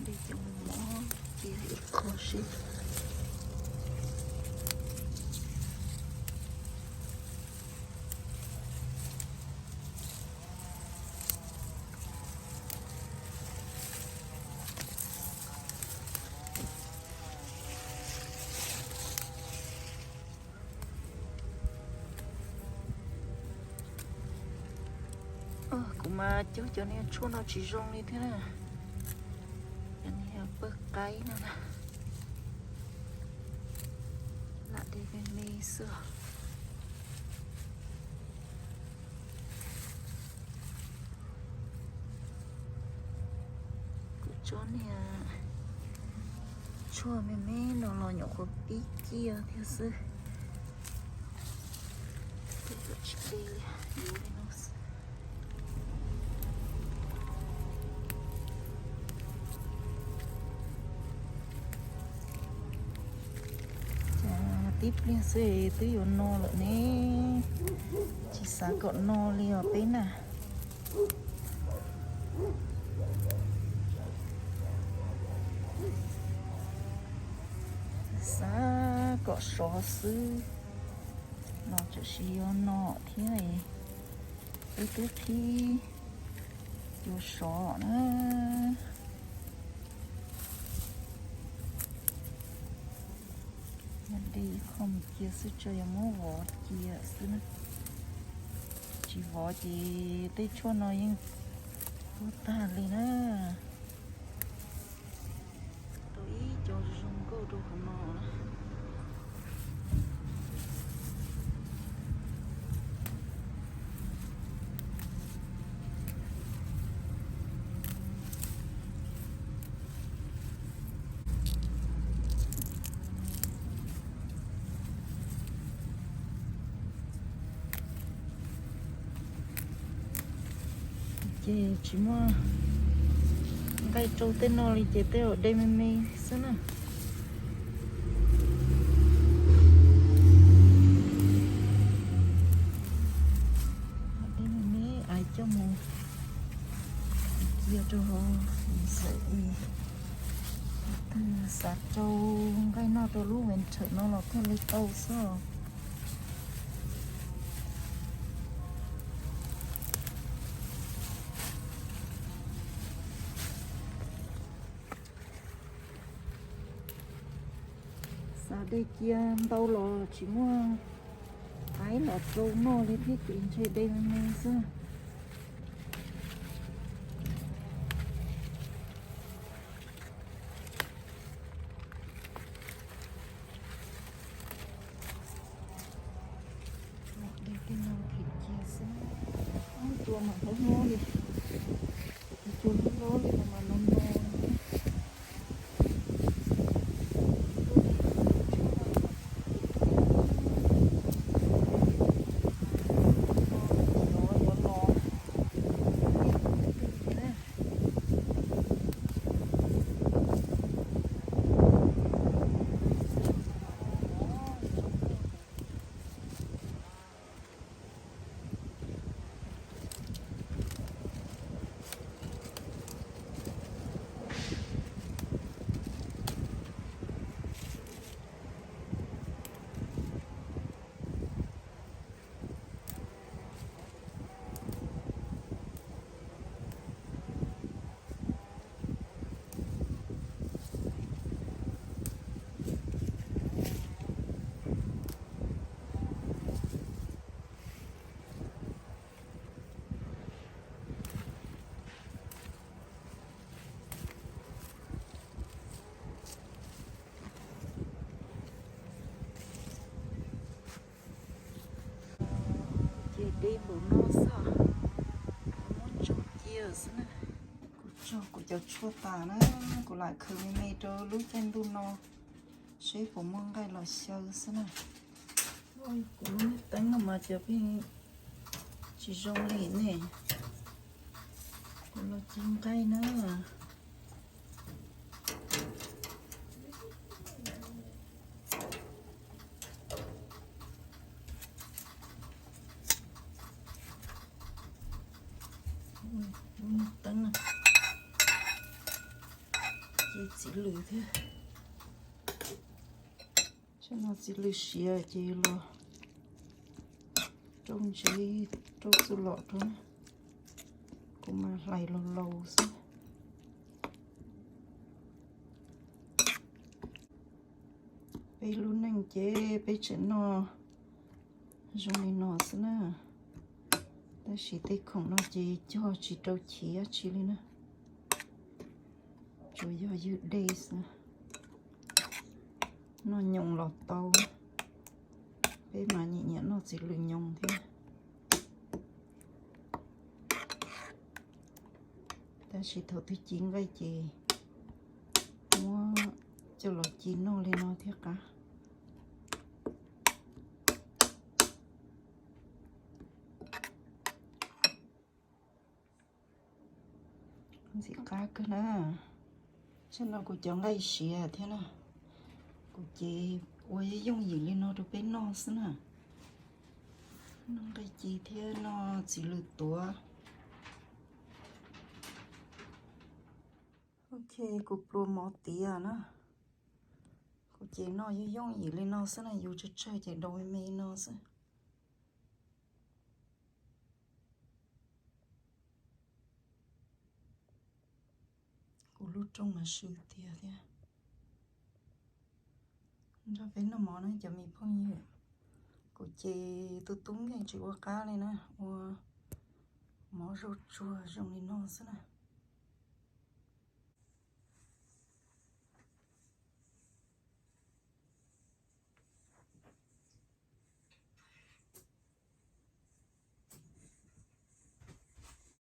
Cov mov cia ib qho seb. Kuv mas cog cov niag tshuaj no tsis zoo li thiab na. Cov niag pawg qaib no na, lam de me me xwb. Kuv tso niag tshuaj me me no los nyuam qhuav pib ciaj thiab xwb. Tej tsis de li, yuav li no xwb. Cas tib pliag xwb twb yuav no lawm ne. Tsis xav kom no li os peb na. Xav kom sov xwb los tam sim yuav no thiab. Peb twb qhib yuav sov na. Yog de ib qho mus cia xwb, tsuas yog muab vov cia xwb na. Tsis vov ces tej tshuaj no yeej tuag tag li na. Tau ib co zoo nkauj rau qhov no na. Ces tsis muaj nqaij rau tej no li ces tej zaum de me me xwb na. De me me es coj mus cia rau hauv xwm es twg xav rau nqaij noj rau lub winter no los thiaj li tau xwb. Xav de cia ntau los tsis muaj qaib los rau noj li thiab ces ntshe de me me xwb. De tej no them cia xwb. Ob cua mas hlob hlob li. Cua hlob hlob li no mas no no. Ces de npaum no xwb, muab tso cia xwb na. Kuv tso kuv cov tshuaj tas na, kuv lam khaws me me rau lub caij ntuj no, seb puas muaj nqaij los xyaw xwb na. Kuv lub niag teeb no mas cov pheej tsis zoo li ne, kuv los ci nqaij na. Teeb na. Txiv lws thiab. Tsam no txiv lws siav ces los rau ntsev, rau txuj lom rau. Kuv mas hlais laus laus xwb. Peb lub neej ces peb tseem noj zoo li no xwb na. Tab sis tej khoom no ces cog tsis rau chiv dab tsi li na. Tsuas yog ywg dej xwb. Noj nyoos los tau. Peb mas nyiam nyiam noj txiv lws nyoos thiab. Tab sis thaum twg ci nqaij ces muab coj los ci noj li no thiab qab. Ntxim qab kawg na. Tsam no kuv cov nqaij siav thiab na, kuv ces ua yooj yim li no rau peb noj xwb na. Noj nqaij ci thiab noj txiv lws tuav. Ok, kuv pluas mov tiav na. Kuv ces noj yooj yooj yim li no xwb na, yus tsawg tsawg ces daus me me no xwb. Kuv lub rooj mas swb tiag thiab. Nrog peb noj mov na cov me phooj ywg. Kuv ces tus tub nkeeg tsis ua qab li na, ua mov zuj tsuag zoo li no xwb na.